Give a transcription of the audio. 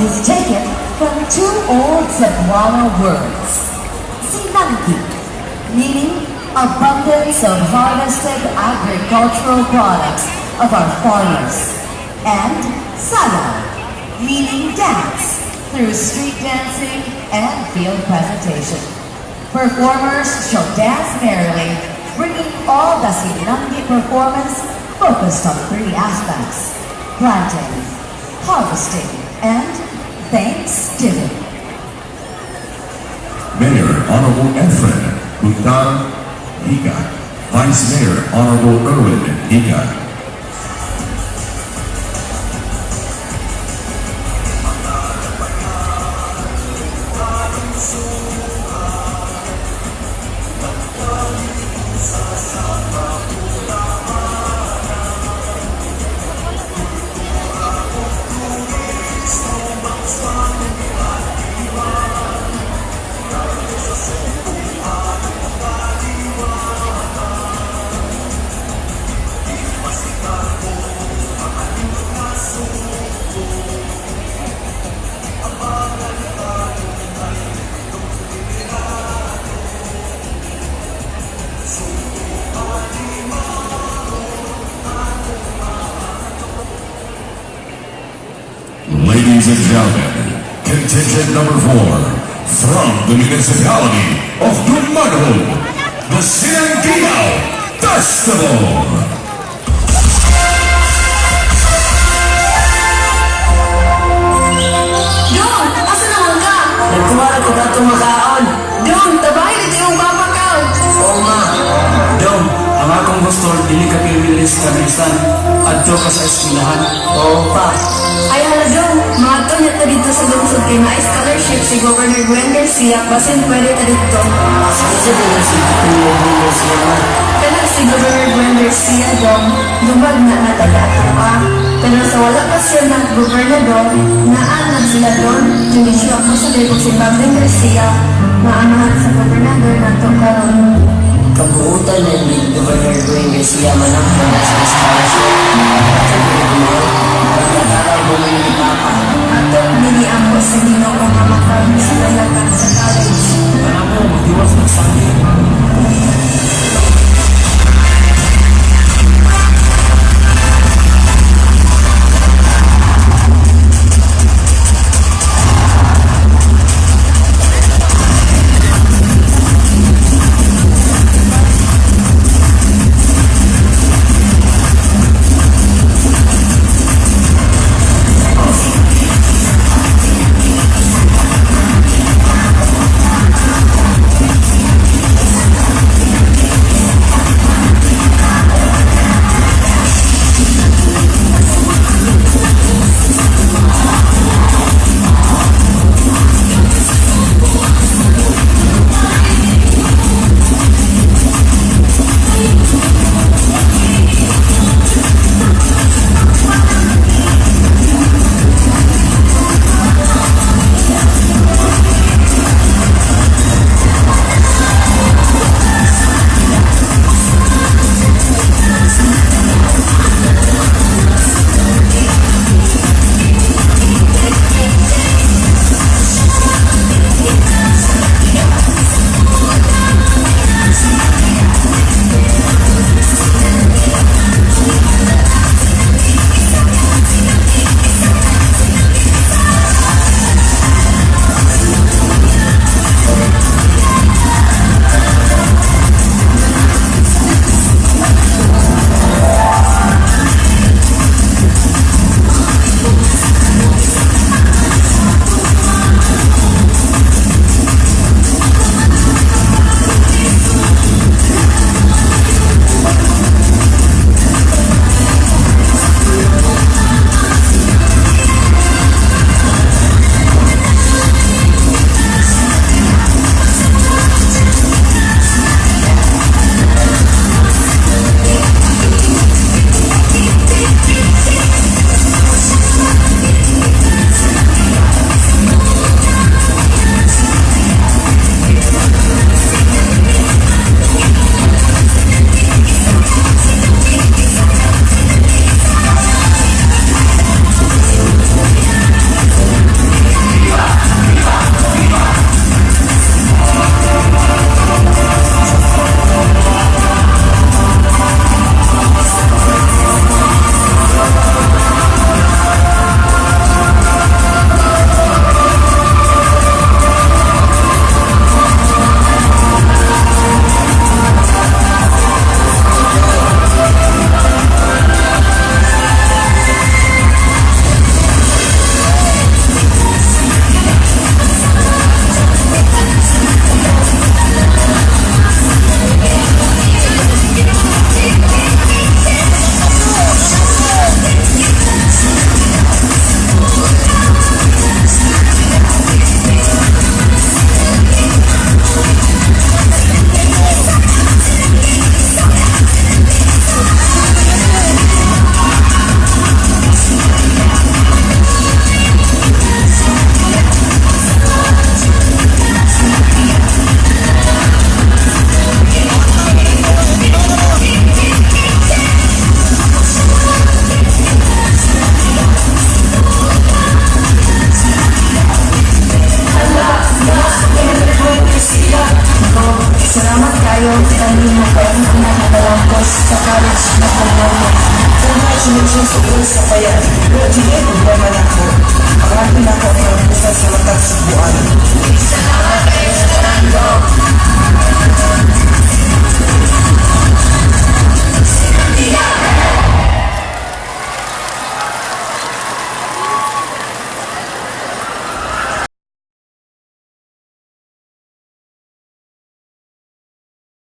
is taken from two old Cebuano words, Sinanggi, meaning abundance of harvested agricultural products of our farmers, and Sayaw, meaning dance, through street dancing and field presentation. Performers shall dance merrily, bringing all the Sinanggi performance focused on three aspects: planting, harvesting, and thanksgiving. Mayor Honorable Efren Butang Higa. Vice Mayor Honorable Erwin Higa. Ladies and gentlemen, contingent number 4 from the municipality of Dumanjug, the Sinanggiaw Festival. Dong, asa naman ka? Nagkuha ko datong makaon. Dong, tabay dito yung papa ka. Oo ma. Dong, ang akong gusto, dili ka pililis kabilisan. Adto ka sa eskwelahan. Oo pa. Ay hala dong, mga niya to dito sa lungsod kay na scholarship si Governor Gwen Garcia, basin pwede ta dito. Sa din si Governor Gwen Garcia ma? Kana si Governor Gwen Garcia dong, dumag na nataga ato pa. Pero sa wala pa siya ng gobernador, naan na sila doon, Dionisio ako sa libog si Bambing Garcia, maamahan sa gobernador nato karon. Kabuutan na ni Governor Gwen Garcia manang na sa scholarship. Ato pwede ko mahal. Pagkakaraw mo ni Papa. Ato nini ako sa Ginoo nga makaeskwela ka sa college. Ano mo, magdiwas ng sanggi. Congratulations sa iyo sa payat. Pero dili problema nako. Pangapi nako ang usa sa matag Sugboanon. Salamat kayo sa tanan, Dong.